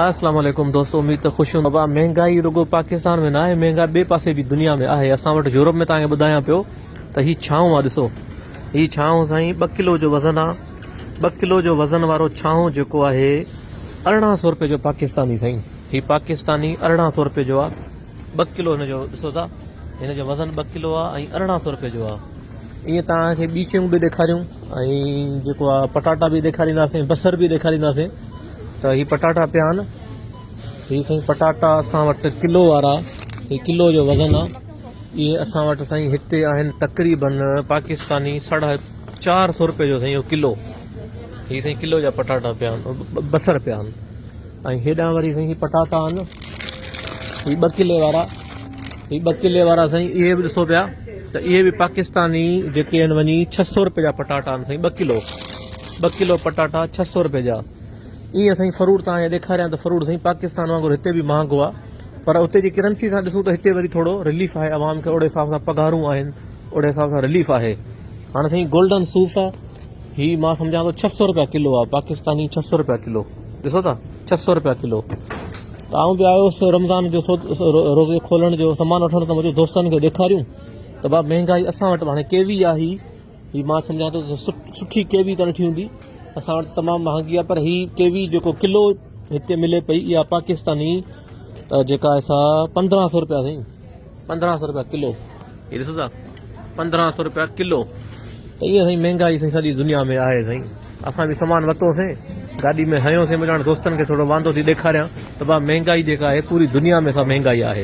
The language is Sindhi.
اسلام عليڪم دوستو اميد ته خوش هوندو. ابا مهنگائي رڳو پاڪستان ۾ ناهي مهنگائي ٻئي پاسي به دنيا ۾ آهي اسان وٽ يورپ ۾ توهان کي ٻڌايان پيو ته هي ڇانو آ ڏسو هي ڇانو سائين ٻه ڪلو جو وزن آ ٻه ڪلو جو وزن وارو ڇانو جيڪو آهي 1800 روپيه جو پاڪستاني سائين هي پاڪستاني 1800 روپيه جو آ ٻه ڪلو هن جو ڏسو ٿا هن جو وزن ٻه ڪلو آ ۽ 1800 روپيه جو آ ائين توهان کي ٻي شيون به ڏيکاريون ۽ جيڪو آ پٽاٽا به ڏيکارينداسين بصر به ڏيکارينداسين ته هي پٽاٽا پيا آهن هي سائين پٽاٽا اسان وٽ ڪلو وارا هي ڪلو جو وزن آ اهي اسان وٽ سائين هتي آهن تقريبن پاڪستاني ساڍا 400 روپيه جو سائين اهو ڪلو هي سائين ڪلو جا پٽاٽا پيا آهن بصر پيا آهن ۽ هيڏانهن وري سائين هي پٽاٽا آهن هي ٻه ڪلي وارا هي ٻه ڪلي وارا سائين اهي به ڏسو پيا ته اهي به پاڪستاني جيڪي آهن وڃي ڇهه سو روپيه جا پٽاٽا آهن سائين ٻه ڪلو ٻه ڪلو پٽاٽا ڇهه سو روپيه جا ائين سائين فروٽ توهان کي ڏيکاريان ته فروٽ سائين پاڪستان وانگر هتي به مهانگو آهي پر اتي جي ڪرنسي سان ڏسون ته هتي وري ٿورو رليف آهي عوام کي اوڙي حساب سان پگهارون آهن اوڙي حساب سان رليف آهي هاڻي سائين گولڊن صوف آهي هي مان سمجهان ٿو ڇهه سو روپيا ڪلو آهي پاڪستاني ڇهه سو روپيا ڪلو ڏسو ٿا ڇهه سو روپيا ڪلو ته آئون به آيو هوس رمضان جو روزي کولڻ جو سامان وٺڻ ته منهنجو دوستن کي ڏيکاريون ته بابا مهنگائي اسان وٽ هاڻي ڪيوي آهي هي مان سمجهان ٿو سٺي ڪيوي ته نٿي هوندي اسان وٽ تمام مهانگي آهي پر هي ڪيوي جيڪو ڪلو هتي ملي پئي اها پاڪستاني جيڪا آهي سا 1500 روپيا سائين 1500 روپيا ڪلو هي ڏسو ٿا 1500 روپيا ڪلو ته ائين سائين مهنگائي سائين سڄي دنيا ۾ آهي سائين اسان به سامان ورتوسين گاڏي ۾ هنيوسين مجاڻ دوستن کي ٿورو واندو ٿي ڏيکاريان ته با مهنگائي جيڪا آهي پوري دنيا ۾ سا مهنگائي آهي.